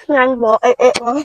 ឆ្ងាញ់បងអេអេបង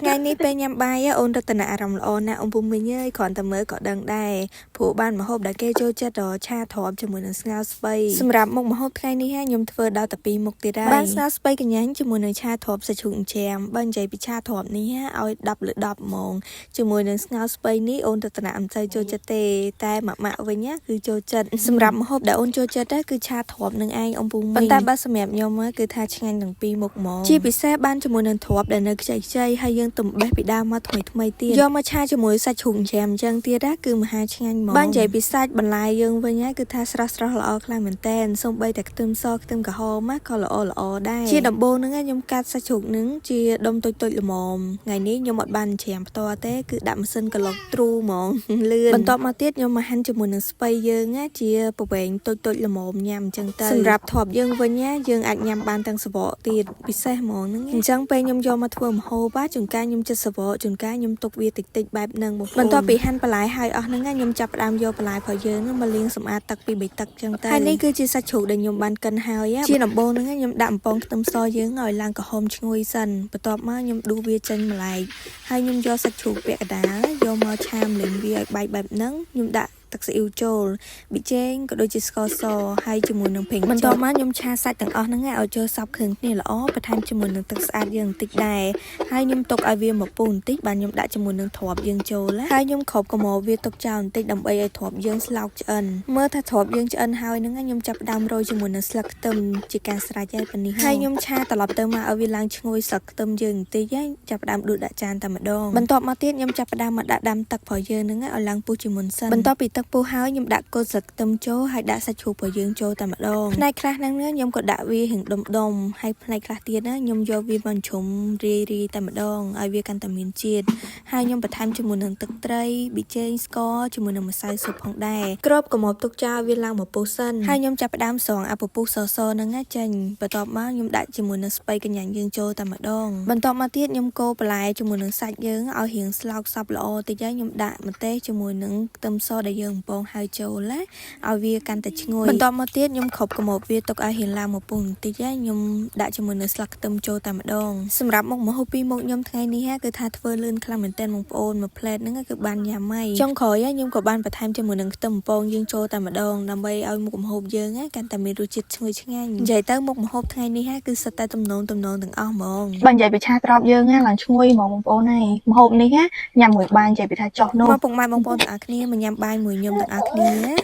ថ្ងៃនេះពេលញ៉ាំបាយអូនរតនាអារម្មណ៍ល្អណាស់អ៊ំពូមីងអើយគ្រាន់តែមើលក៏ដឹងដែរព្រោះបានម្ហូបដែលគេចូលចិត្តដល់ឆាទ្រាប់ជាមួយនឹងស្ងោរស្ពៃសម្រាប់មុខម្ហូបថ្ងៃនេះខ្ញុំធ្វើដល់តែពីរមុខទៀតហើយបានស្ងោរស្ពៃកញ្ញាញ់ជាមួយនឹងឆាទ្រាប់សាច់ជ្រូកចិញ្ច្រាំបើនិយាយពីឆាទ្រាប់នេះឲ្យ10លើ10ហ្មងជាមួយនឹងស្ងោរស្ពៃនេះអូនរតនាមិនសូវចូលចិត្តទេតែម៉ាក់ម៉ាក់វិញគឺចូលចិត្តសម្រាប់ម្ហូបដែលអូនចូលចិត្តគឺឆាទ្រាប់នឹងឯងអ៊ំពូមីងប៉ុន្តែបើសម្រាប់ខ្ញុំគឺថាឆ្ងាញ់ទាំងពីរមុខហ្មងជាពិសេសបានជាមួយនឹងទ្រាប់ដែលនៅខ្ចីខ្ចីហើយយើងទំបេះពីដើមមកថ្មីថ្មីទៀតយកមកឆាជាមួយសាច់ជ្រូកចិញ្ច្រាំអញ្ចឹងទៀតណាគឺមហាឆ្ងាញ់ហ្មងបាននិយាយពីសាច់បន្លែយើងវិញហើយគឺថាស្រស់ស្រស់ល្អខ្លាំងមែនតែនសូម្បីតែខ្ទឹមសខ្ទឹមក្រហមណាក៏ល្អល្អដែរជាដំបូងហ្នឹងខ្ញុំកាត់សាច់ជ្រូកហ្នឹងជាដុំតូចតូចល្មមថ្ងៃនេះខ្ញុំអត់បានច្រាមផ្ទាល់ទេគឺដាក់ម៉ាស៊ីនក្លុកទ្រូហ្មងលឿនបន្ទាប់មកទៀតខ្ញុំមកហាន់ជាមួយនឹងស្ពៃយើងណាជាប្រវែងតូចតូចល្មមញ៉ាំអញ្ចឹងទៅសម្រាប់ទ្រាប់យើងវិញណាយើងអាចញ៉ាំបានទាំងសបកទៀតពិសេសហ្មងហ្នឹងអញ្ចឹងពេលខ្ញុំយកមកធ្វើម្ហូបជួនកាលខ្ញុំចិត្តសបកជួនកាលខ្ញុំទុកវាតិចតិចបែបហ្នឹងបងប្អូនបន្ទាប់ពីហាន់បន្លែហើយអស់ហ្នឹងខ្ញុំចាប់ផ្ដើមយកបន្លែរបស់យើងមកលាងសម្អាតទឹកពីបីទឹកអញ្ចឹងទៅហើយនេះគឺជាសាច់ជ្រូកដែលខ្ញុំបានកិនហើយជាដំបូងហ្នឹងខ្ញុំដាក់អំពងខ្ទឹមសយើងឲ្យឡើងក្រហមឈ្ងុយសិនបន្ទាប់មកខ្ញុំដួសវាចេញម្លែកហើយខ្ញុំយកសាច់ជ្រូកពាក់កណ្ដាលយកមកឆាម្លេងវាឲ្យបែកបែបហ្នឹងខ្ញុំដាក់ទឹកស៊ីអ៊ីវចូលប៊ីចេងក៏ដូចជាស្ករសហើយជាមួយនឹងប្រេងបន្ទាប់មកខ្ញុំឆាសាច់ទាំងអស់ហ្នឹងឲ្យចូលសព្វគ្រឿងគ្នាល្អបន្ថែមជាមួយនឹងទឹកស្អាតយើងបន្តិចដែរហើយខ្ញុំទុកឲ្យវាមកពុះបន្តិចបាទខ្ញុំដាក់ជាមួយនឹងទ្រាប់យើងចូលហើយខ្ញុំគ្របកម៉វាទុកចោលបន្តិចដើម្បីឲ្យទ្រាប់យើងស្លោកឆ្អិនមើលថាទ្រាប់យើងឆ្អិនហើយហ្នឹងខ្ញុំចាប់ផ្ដើមរោយជាមួយនឹងស្លឹកខ្ទឹមជាការស្រេចហើយប៉ុណ្នេះហើយខ្ញុំឆាត្រឡប់ទៅមកឲ្យវាឡើងឈ្ងុយស្លឹកខ្ទឹមយើងបន្តិចហើយចាប់ផ្ដើមដួសដាក់ចានតែម្ដងបន្ទាប់មកទៀតខ្ញុំចាប់ផ្ដើមមកដាក់ដាំទឹករបស់យើងហ្នឹងឲ្យឡើងពុះជាមុនសិនបន្ទាប់ពីទឹកពុះហើយខ្ញុំដាក់គល់ស្លឹកខ្ទឹមចូលហើយដាក់សាច់ជ្រូករបស់យើងចូលតែម្ដងផ្នែកខ្លះហ្នឹងខ្ញុំក៏ដាក់វារៀងដុំដុំហើយផ្នែកខ្លះទៀតណាខ្ញុំយកវាមកជ្រុំរាយរាយតែម្ដងឲ្យវាកាន់តែមានជាតិហើយខ្ញុំបន្ថែមជាមួយនឹងទឹកត្រីប៊ីចេងស្ករជាមួយនឹងម្សៅស៊ុបផងដែរគ្របកុំទុកចោលវាឡើងមកពុះសិនហើយខ្ញុំចាប់ផ្ដើមស្រង់អាពពុះសសហ្នឹងណាចេញបន្ទាប់មកខ្ញុំដាក់ជាមួយនឹងស្ពៃកញ្ញាញ់យើងចូលតែម្ដងបន្ទាប់មកទៀតខ្ញុំកូរបន្លែជាមួយនឹងសាច់យើងឲ្យរៀងស្លោកសព្វល្អតិចហើយខ្ញុំដាក់ម្ទេសជាមួយនឹងខ្ទឹមសដែលយើងបំពងហើយចូលណាឲ្យវាកាន់តែឈ្ងុយបន្ទាប់មកទៀតខ្ញុំគ្របកុំវាទុកឲ្យរៀងឡើងមកពុះបន្តិចហើយខ្ញុំដាក់ជាមួយនឹងស្លឹកខ្ទឹមចូលតែម្ដងសម្រាប់មុខម្ហូបពីរមុខខ្ញុំថ្ងៃនេះគឺថាធ្វើលឿនខ្លាំងមែនទែនបងប្អូនមួយផ្លែតហ្នឹងគឺបានញ៉ាំហើយចុងក្រោយខ្ញុំក៏បានបន្ថែមជាមួយនឹងខ្ទឹមបំពងយើងចូលតែម្ដងដើម្បីឲ្យមុខម្ហូបយើងកាន់តែមានរសជាតិឈ្ងុយឆ្ងាញ់និយាយទៅមុខម្ហូបថ្ងៃនេះគឺសុទ្ធតែទំនងទំនងទាំងអស់ហ្មង បើនិយាយពីឆាត្រប់យើងណាឡើងឈ្ងុយហ្មងបងប្អូនហើយម្ហូបនេះណាញ៉ាំមួយបាយនិយាយពីថាចោះនោះ មកពុកម៉ែបងប្អូនទាំងអស់គ្នាមកញ៉ាំបាយមួយខ្ញុំទាំងអស់គ្នាណា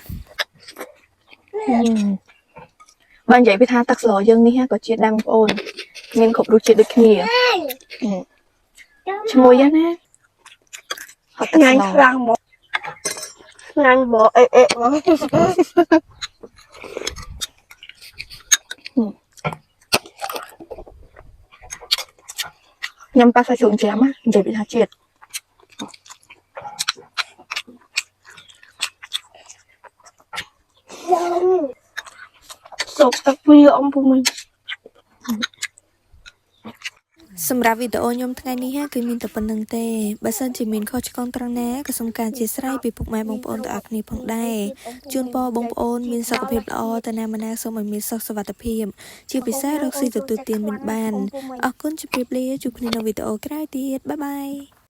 បើនិយាយពីថាទឹកស្លយើងនេះក៏ជាតិដែរបងប្អូនមានគ្រប់រសជាតិដូចគ្នាឈ្ងុយណាហត់ទឹក ឆ្ងាញ់ ស្ល ខ្លាំងហ្មងឆ្ងាញ់ហ្មងអេអេហ្មង ញ៉ាំប៉ាសាច់ជ្រូកចាំនិយាយពីថាជាតិ សុកទឹកវាអ៊ំពូមីង សម្រាប់វីដេអូខ្ញុំថ្ងៃនេះគឺមានតែប៉ុណ្្នឹងទេបើសិនជាមានខុសឆ្គងត្រង់ណាក៏សូមការអធិស្ឋានពីពុកម៉ែបងប្អូនទាំងអស់គ្នាផងដែរជូនពរបងប្អូនមានសុខភាពល្អទៅណាមកណាសូមឲ្យមានសុខសុវត្ថិភាពជាពិសេសរកស៊ីទទួលទានមានបានអរគុណជម្រាបលាជួបគ្នានៅវីដេអូក្រោយទៀត bye bye.